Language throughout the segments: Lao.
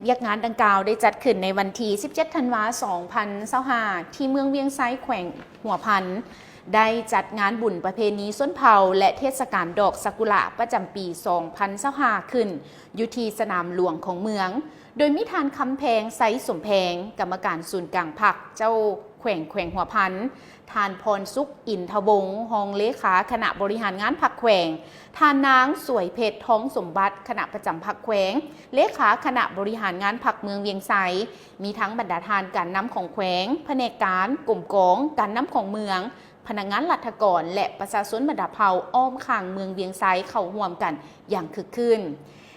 ວຽກງານດັ່ງກ່າວໄດ້ຈັດຂຶ້ນໃນວັນທີສິບເຈັດ ທັນວາ ສອງພັນຊາວຫ້າ ທີ່ເມືອງວຽງໄຊ ແຂວງຫົວພັນ ໄດ້ຈັດງານບຸນປະເພນີຊົນເຜົ່າ ແລະ ເທດສະການດອກຊາກຸຣະປະຈຳປີສອງພັນຊາວຫ້າ ຂຶ້ນຢູ່ທີ່ສະໜາມຫຼວງຂອງເມືອງ, ໂດຍມີທ່ານ ຄຳແພງ ໄຊສົມແພງ ກຳມະການສູນກາງພັກ ເຈົ້າແຂວງ ແຂວງຫົວພັນ, ທ່ານ ພອນສຸກ ອິນທະວົງ ຮອງເລຂາຄະນະບໍລິຫານງານພັກແຂວງ, ທ່ານນາງ ສວຍເພັດ ທອງສົມບັດ ຄະນະປະຈຳພັກແຂວງ, ເລຂາຄະນະບໍລິຫານງານພັກເມືອງວຽງໄຊ, ມີທັງບັນດາທ່ານການນຳຂອງແຂວງ, ພະແນກການ, ກົມກອງ, ການນຳຂອງເມືອງ, ພະນັກງານລັດຖະກອນ ແລະ ປະຊາຊົນບັນດາເຜົ່າອ້ອມຂ້າງເມືອງວຽງໄຊເຂົ້າຮ່ວມກັນຢ່າງຄຶກຄື້ນ.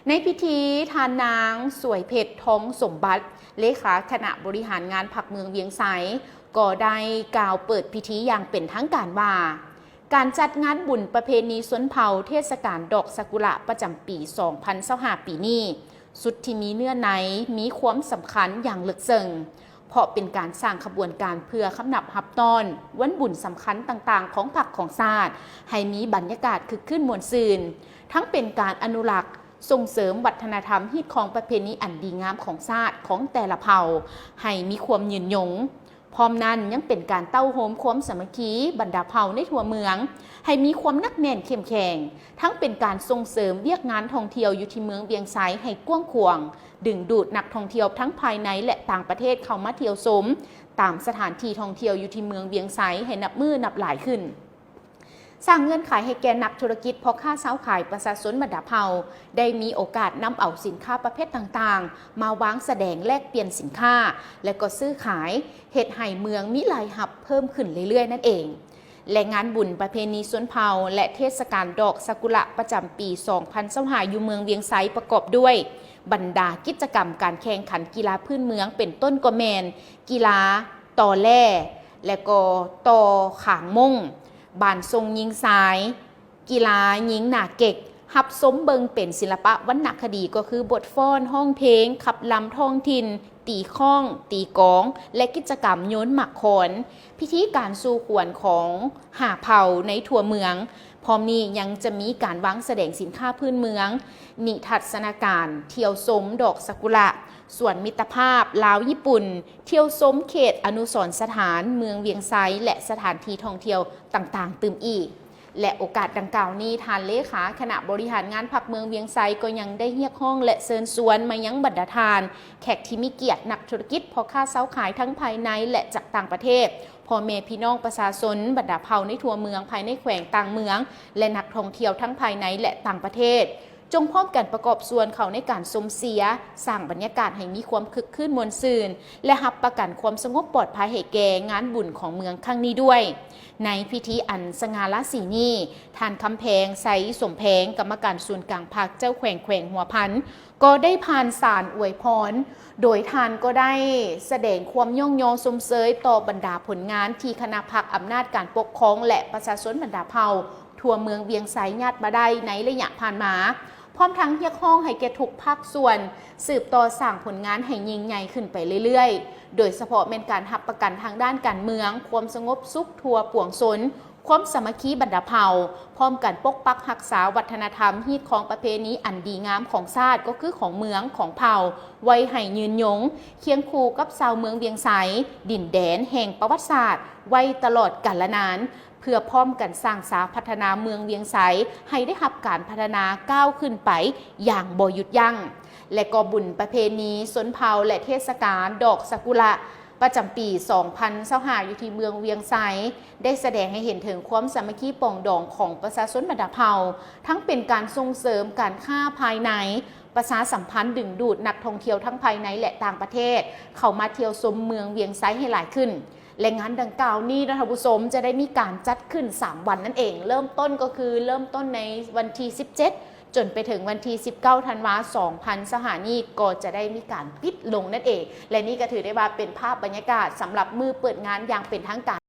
ໃນພິທີ, ທ່ານນາງ ສວຍເພັດ ທອງສົມບັດ ເລຂາຄະນະບໍລິຫານງານພັກເມືອງວຽງໄຊ ກໍໄດ້ກ່າວເປີດພິທີຢ່າງເປັນທາງການວ່າ, ການຈັດງານບຸນປະເພນີຊົນເຜົ່າເທດສະການດອກຊາກຸຣະປະຈຳປີສອງພັນຊາວຫ້າປີນີ້ ສຸດທີ່ມີເນື້ອໃນ, ມີຄວາມສຳຄັນຢ່າງເລິກເຊິ່ງ, ເພາະເປັນການສ້າງຂະບວນການເພື່ອຄຳນັບຮັບຕ້ອນວັນບຸນສຳຄັນຕ່າງໆຂອງພັກຂອງຊາດ ໃຫ້ມີບັນຍາກາດຄຶກຄື້ນມ່ວນຊື່ນ, ທັງເປັນການອະນຸລັກ, ສົ່ງເສີມວັດທະນະທຳ, ຮີດຄອງປະເພນີອັນດີງາມຂອງຊາດຂອງແຕ່ລະເຜົ່າ ໃຫ້ມີຄວາມຍືນຍົງ. ພ້ອມນັ້ນຍັງເປັນການເຕົ້າໂຮມຄວາມສາມັກຄີບັນດາເຜົ່າໃນທົ່ວເມືອງ ໃຫ້ມີຄວາມໜັກແໜ້ນເຂັ້ມແຂງ, ທັງເປັນການສົ່ງເສີມວຽກງານທ່ອງທ່ຽວຢູ່ທີ່ເມືອງວຽງໄຊໃຫ້ກວ້າງຂວາງ, ດຶງດູດນັກທ່ອງທ່ຽວທັງພາຍໃນ ແລະ ຕ່າງປະເທດເຂົ້າມາທ່ຽວຊົມຕາມສະຖານທີ່ທ່ອງທ່ຽວຢູ່ທີ່ເມືອງວຽງໄຊໃຫ້ນັບມື້ນັບຫຼາຍຂຶ້ນ. ສ້າງເງື່ອນໄຂໃຫ້ແກ່ນັກທຸລະກິດ, ພໍ່ຄ້າຊາວຂາຍ, ປະຊາຊົນບັນດາເຜົ່າ ໄດ້ມີໂອກາດນຳເອົາສິນຄ້າປະເພດຕ່າງໆ ມາວາງສະແດງແລກປ່ຽນສິນຄ້າ ແລະ ກໍຊື້ຂາຍ, ເຮັດໃຫ້ເມືອງມີລາຍຮັບເພີ່ມຂຶ້ນເລື້ອຍໆນັ້ນເອງ. ແລະ ງານບຸນປະເພນີຊົນເຜົ່າ ແລະ ເທດສະການດອກຊາກຸຣະປະຈຳປີສອງພັນຊາວຫ້າ ຢູ່ເມືອງວຽງໄຊ ປະກອບດ້ວຍບັນດາກິດຈະກຳການແຂ່ງຂັນກິລາພື້ນເມືອງ ເປັນຕົ້ນກໍແມ່ນ ກິລາຕໍ່ແຫຼ້ ແລະ ກໍຕໍ່ຂາງມົ້ງ, ບານສົ່ງຍິງຊາຍ, ກິລາຍິງໜາເກັກ, ຮັບຊົມເບິ່ງເປັນສິລະປະວັນນະຄະດີ ກໍຄືບົດຟ້ອນ, ຮ້ອງເພງ, ຂັບລຳທ້ອງຖິ່ນ, ຕີຄ້ອງ, ຕີກອງ ແລະ ກິດຈະກຳໂຍນໝາກຄອນ. ພິທີການສູ່ຂວັນຂອງຫ້າເຜົ່າໃນທົ່ວເມືອງ. ພ້ອມນີ້ຍັງຈະມີການວາງສະແດງສິນຄ້າພື້ນເມືອງ, ນິທັດສະນາການ, ທ່ຽວຊົມດອກຊາກຸຣະ, ສວນມິດຕະພາບລາວຍີ່ປຸ່ນ, ທ່ຽວຊົມເຂດອະນຸສອນສະຖານເມືອງວຽງໄຊ ແລະ ສະຖານທີ່ທ່ອງທ່ຽວຕ່າງໆຕື່ມອີກ. ແລະ ໂອກາດດັ່ງກ່າວນີ້, ທ່ານເລຂາຄະນະບໍລິຫານງານພັກເມືອງວຽງໄຊ ກໍຍັງໄດ້ຮຽກຮ້ອງ ແລະ ເຊີນຊວນມາຍັງບັນດາທ່ານ ແຂກທີ່ມີກຽດ, ນັກທຸລະກິດ, ພໍ່ຄ້າຊາວຂາຍ ທັງພາຍໃນ ແລະ ຈາກຕ່າງປະເທດ, ພໍ່ແມ່ພີ່ນ້ອງປະຊາຊົນບັນດາເຜົ່າໃນທົ່ວເມືອງ, ພາຍໃນແຂວງ, ຕ່າງເມືອງ ແລະ ນັກທ່ອງທ່ຽວທັງພາຍໃນ ແລະ ຕ່າງປະເທດ, ຈົ່ງພ້ອມກັນປະກອບສ່ວນເຂົ້າໃນການຊົມເຊຍ, ສ້າງບັນຍາກາດໃຫ້ມີຄວາມຄຶກຄື້ນມ່ວນຊື່ນ ແລະ ຮັບປະກັນຄວາມສະຫງົບປອດໄພໃຫ້ແກ່ງານບຸນຂອງເມືອງຄັ້ງນີ້ດ້ວຍ. ໃນພິທີອັນສະຫງ່າລາສີນີ້, ທ່ານ ຄຳແພງ ໄຊສົມແພງ ກຳມະການສູນກາງພັກ ເຈົ້າແຂວງແຂວງຫົວພັນ ກໍໄດ້ຜ່ານສານອວຍພອນ, ໂດຍທ່ານກໍໄດ້ສະແດງຄວາມຍ້ອງຍໍຊົມເຊີຍຕໍ່ບັນດາຜົນງານທີ່ຄະນະພັກອຳນາດການປົກຄອງ ແລະ ປະຊາຊົນບັນດາເຜົ່າ ທົ່ວເມືອງວຽງໄຊຍາດມາໄດ້ໃນໄລຍະຜ່ານມາ, ພ້ອມທັງຮຽກຮ້ອງໃຫ້ແກ່ທຸກພາກສ່ວນສືບຕໍ່ສ້າງຜົນງານໃຫ້ຍິ່ງໃຫຍ່ຂຶ້ນໄປເລື້ອຍໆ, ໂດຍສະເພາະແມ່ນການຮັບປະກັນທາງດ້ານການເມືອງ, ຄວາມສະຫງົບສຸກທົ່ວປວງຊົນ, ຄວາມສາມັກຄີບັນດາເຜົ່າ, ພ້ອມກັນປົກປັກຮັກສາວັດທະນະທຳ, ຮີດຄອງປະເພນີອັນດີງາມຂອງຊາດ, ກໍຄືຂອງເມືອງ, ຂອງເຜົ່າ, ໄວ້ໃຫ້ຍືນຍົງ, ຄຽງຄູ່ກັບຊາວເມືອງວຽງໄຊ, ດິນແດນແຫ່ງປະຫວັດສາດ, ໄວ້ຕະຫຼອດການລະນານ. ເພື່ອພ້ອມກັນສ້າງສາພັດທະນາເມືອງວຽງໄຊໃຫ້ໄດ້ຮັບການພັດທະນາກ້າວຂຶ້ນໄປຢ່າງບໍ່ຢຸດຢັ້ງ ແລະ ກໍບຸນປະເພນີຊົນເຜົ່າ ແລະ ເທດສະການດອກຊາກຸຣະປະຈຳປີສອງພັນຊາວຫ້າ ຢູ່ທີ່ເມືອງວຽງໄຊ ໄດ້ສະແດງໃຫ້ເຫັນເຖິງຄວາມສາມັກຄີປອງດອງຂອງປະຊາຊົນບັນດາເຜົ່າ ທັງເປັນການສົ່ງເສີມການຄ້າພາຍໃນ, ປະຊາສຳພັນດຶງດູດນັກທ່ອງທ່ຽວທັງພາຍໃນ ແລະ ຕ່າງປະເທດ ເຂົ້າມາທ່ຽວຊົມເມືອງວຽງໄຊໃຫ້ຫຼາຍຂຶ້ນ. ແລະ ງານດັ່ງກ່າວນີ້ເນາະທ່ານຜູ້ຊົມ ຈະໄດ້ມີການຈັດຂຶ້ນສາມວັນນັ້ນເອງ. ເລີ່ມຕົ້ນກໍຄືເລີ່ມຕົ້ນໃນວັນທີສິບເຈັດ ຈົນໄປເຖິງວັນທີສິບເກົ້າ ທັນວາ ສອງພັນຊາວຫ້າ ນີ້ ກໍຈະໄດ້ມີການປິດລົງນັ້ນເອງ. ແລະ ນີ້ກໍຖືໄດ້ວ່າເປັນພາບບັນຍາກາດສຳລັບມື້ເປີດງານຢ່າງເປັນທາງການ.